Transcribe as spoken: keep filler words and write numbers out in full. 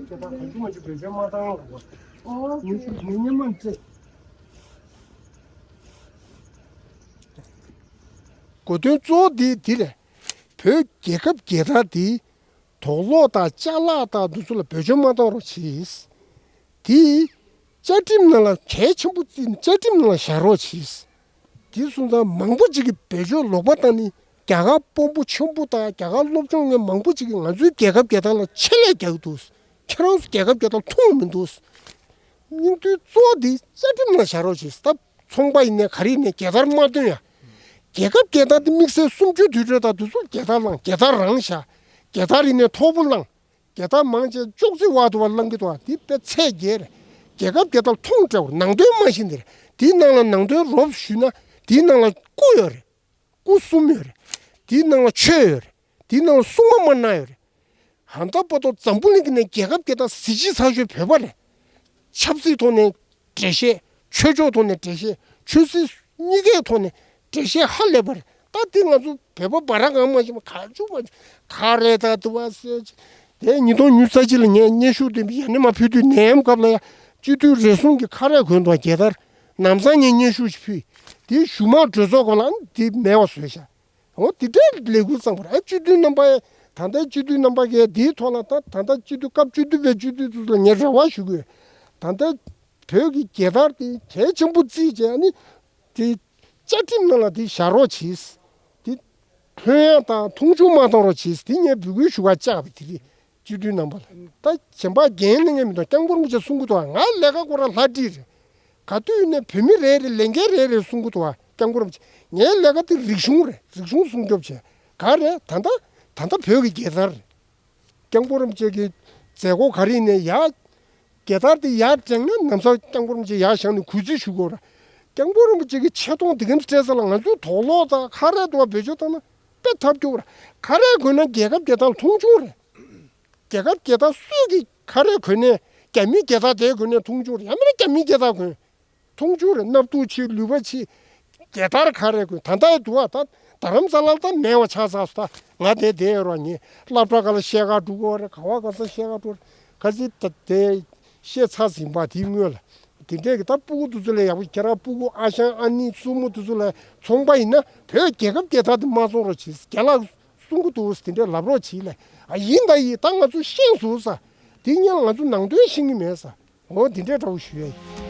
དེ་དག་གང་བྱུང་མ་བྱུང་བེད་སྤྱོད་མ་བཏང་རོགས། ཨོ་ཉེས་ཤུགས་ཉེས་ཉེས་མ་རྩེ། གོ་དོན་གཙོ་བོ་འདི་འདི་རེད། བོད་རྒྱལ་ཁབ་རྒྱལ་དར་འདི་དོག་ལོག་དང་ཅ་ལག་དང་འདི་ཚོ་ལ་བེད་སྤྱོད་མ་གཏོང་རོགས་བྱེད། དེ་བཅའ་ཁྲིམས་ནང་ལ་གལ་ཆེན་པོ་བརྩིས་ནས་བཅའ་ཁྲིམས་ནང་ལ་བཞག་རོགས་བྱེད། དེ་སོང་ཙང་མང་པོ་ཅིག་གིས་བེད་སྤྱོད་ལོག་པ་བཏང་ནས་རྒྱ་གར་དཔོན་པོ་ཆེན་པོ་དང་རྒྱ་གར་སློབ་སྦྱོང་མཁན་མང་པོ་ཅིག་གིས་ང་ཚོའི་རྒྱལ་ཁབ་རྒྱལ་དར་ལ་ཆེད་ལས་རྒྱག་གི་འདུག་ཁྱེད་རང་ཚོ་རྒྱལ་ཁབ་རྒྱལ་དར་མཐོང་མི་འདུག་སྙིང་བསྡུས་གཙོ་བོ་འདི་བཅའ་ཁྲིམས་ནང་བཞག་རོགས་བྱེད། ད་ཚོང་པ་ཡིན་ནའི་ག་རེ་ཡིན་ནའི་རྒྱལ་དར་མ་སྟོན་ཡ། རྒྱལ་ཁབ་རྒྱལ་དར་འདི་དམིགས་བསལ་གསུམ་བཅུའི་དུས་དྲན་དང་དུས་ཚོད་རྒྱལ་དར་བླངས། རྒྱལ་དར་རང་བཞག་རྒྱལ་དར་ཡིན་ནའི་མཐོ་པོ་བླངས། རྒྱལ་དར་མང་ཆེ་ཅོག་ཙེ་བར་དུ་བ་བླངས་ཀྱི་འདུག་འདི་དཔེ་ཚད་བརྒལ་རེད། རྒྱལ་ཁབ་རྒྱལ་དར་མཐོང་སྤྲད་པར་ནང་དོན་མ་ཤེས་འདིར། འདིའི་ནང་ལ་ནང་དོན་རོབ་ཞུས་ན་འདིའི་ནང་ལ་སྐུ་ཡོད་རེད། སྐུ་གསུམ་ཡོད་རེད། དེའི་ནང་ལ་ཆོས་ཡོད་རེད། དེའི་ནང་ལ་སྲུང་མ་དམར་ནག་ཡོད་རེད། ཧན་ད་པོ་ཏོ་འཛམ་བུ་གླིང་གི་ནས་རྒྱལ་ཁབ་རྒྱལ་དར་གཟི་བརྗིད་ཚ་ཤོས་བོད་པ་རེད། ཆབ་སྲིད་ཐོག་ནས་འགྲེལ་བཤད། ཆོས་ཕྱོགས་ཐོག་ནས་འགྲེལ་བཤད། ཆོས་སྲིད་གཉིས་ཀའི་ཐོག་ནས་འགྲེལ་བཤད་ཧ་ལས་པ་རེད། ད་དེ་ང་ཚོ་བོད་པ་བ་ར་གང་མ་ཤེས་པ་ག་བྱུང་མ་བྱུང་ག་རེ་ད་དུ་བ་ཟེར་ཅིག་དེ་ཉིས་སྟོང་ཉི་ཤུ་རྩ་གཅིག་ལ་ངས་སྙན་ཞུ་འདི་ཡ་ནི་མ་ཕུལ་དུས་ནད་ཡམས་སྐབས་ལ་ཡ་སྤྱི་འཐུས་རེ་ཟུང་གིས་ཁ་རས་གོན་འདུག་རྒྱལ་དར་ནམ་སང་ངས་སྙན་ཞུ་ཞིག་ཕུལ། དེ་གཞུག་མ་གྲོས་ཚོགས་སྐབས་ལ་འདི་མེད་པ་བཟོས་ཤག་འོ་དེ་འདྲའི་ལས་འགུལ་བརྩམས་པ་རེད། སྤྱི་འཐུས་རྣམ་པ་ད་ལྟའི་སྤྱི་འཐུས་རྣམ་པ་གིས་དེའི་ཐོག་ལ་ད་ད་ལྟ་སྤྱི་འཐུས་སྐབས་བཅུ་བདུན་པའི་སྤྱི་འཐུས་ཚོ་ལ་ངས་རེ་བ་ཞུ་གི་ཡོད། ད་ལྟ་བོད་ཀྱི་རྒྱལ་དར་དེ་གལ་ཆེན་པོ་བརྩིས་བྱས་ནི་དེ་བཅའ་ཁྲིམས་ནང་ལ་དེ་བཞག་རོགས་གྱིས། དེ་ལྷོད་ཡངས་དང་མཐོང་ཆུང་མ་གཏོང་རོགས་གྱིས། དེ་ངས་འབོད་སྐུལ་ཞུ་བ་བཅག་པ་དེ་རེད། སྤྱི་འཐུས་རྣམ་པ་ལ་ད་གཞན་པ་འགན་ལེན་མཁན་མི་འདུག་སྐྱབས་མགོན་རིན་པོ་ཆེ་གསུང་གི་འདུག་ང་ལས་ཀ་སྐོར་ལ་ལྷ་བྲིས་རེད། ག་དུས་ནས་བོད་མི་རེ་རེ་ལས་འགན་རེ་རེ་གསུང་གི་འདུག་བ། སྐྱབས་མགོན་རིན་པོ་ཆེ་ངའི་ལས་ཀ་དེ་རིག་གཞུང་རེད། རིག་གཞུང་སྲུང་སྐྱོབ་བྱས་ག་རེད། ད་ལྟ་ད་ལྟ་བོད་ཀྱི་རྒྱལ་དར་རེད། སྐྱབས་མགོན་རིན་པོ་ཆེ་གི་མཛད་སྒོ་ག་རེ་ཡིན་ནའི་ཡ་རྒྱལ་དར་དེ་ཡར་བསྒྲེངས་ན་ནམ་སང་སྐྱབས་མགོན་རིན་པོ་ཆེ་ཡར་བཞེངས་ནས་གུས་བརྩི་ཞུ་དགོས་རེད། སྐྱབས་མགོན་རིན་པོ་ཆེ་གི་ཆེ་མཐོང་དེ་ག་འདྲ་སྤྲད་ས་ལ་ང་ཚོས་དོག་ལོག་དང་ཁ་རས་དུ་བ་བེད་སྤྱོད་བཏང་ན་དཔེ་ཐབས་སྐྱོ་རེད། ཁ་རས་གོན་ན་རྒྱལ་ཁབ་རྒྱལ་དར་མཐོང་ཆུང་རེད། རྒྱལ་ཁབ་རྒྱལ་དར་སུས་ཀྱིས་ཁ་རས་གོན་ནས་རྒྱ་མིའི་རྒྱལ་དར་དེ་གོན་ནས་མཐོང་ཆུང་རེད། ཡང་མིན་ན་རྒྱ་མིའི་རྒྱལ་དར་གོན། མཐོང་ཆུང་རེད། སྣབས་ཐུག་ཆེ་ལུད་པ་ཆེ། རྒྱལ་དར་ཁ་རས་གོན། ད་ལྟ་ཡི་འདུག་བ། ད་རྡ་རམ་ས་ལར་ད་མེད་པ་ཆགས་ཚར་སོང་། ད་ང་དེ་བསྡད་ཡོད་ར། ངས་སློབ་གྲྭ་ཁག་ལ་བཤད་ག་འགྲོ་གི་ཡོད་རེད། ག་བ་ག་ས་བཤད་ག་འགྲོ་རེད། ག་ཚིག་ད་དེ་བཤད་ཚར་ཟིན་པ་དེའི་སྔོན་ལ། དེ་འདྲས་ཀྱི་ད་སྤུ་གུ་དེ་ཚོ་ལ་ཡག་པོ། ཁྱེད་རང་སྤུ་གུ་ཨ་ཞང་ཨ་ནེ་སྲུ་མོ་དེ་ཚོ་ལ་ཚོང་པ་ཡིན་ན་བོད་རྒྱལ་ཁབ་རྒྱལ་དར་དེ་མ་བཙོང་རོགས་གྱིས། རྒན་ལགས་གསུང་གི་འདུག་དེ་འདྲས་ལབ་རོགས་གྱིས་ལ། ཨ་ཡིན་ད་ཡིན། ད་ང་ཚོ་ཤེས་སོང་ས། དེ་སྔོན་ལ་ང་ཚོ་ནང་དོན་ཤེས་ཀྱི་མེད་ས། འོ་དེ་འདྲས་འདྲ་བོ་ཞུ་ཡ་ཡིན།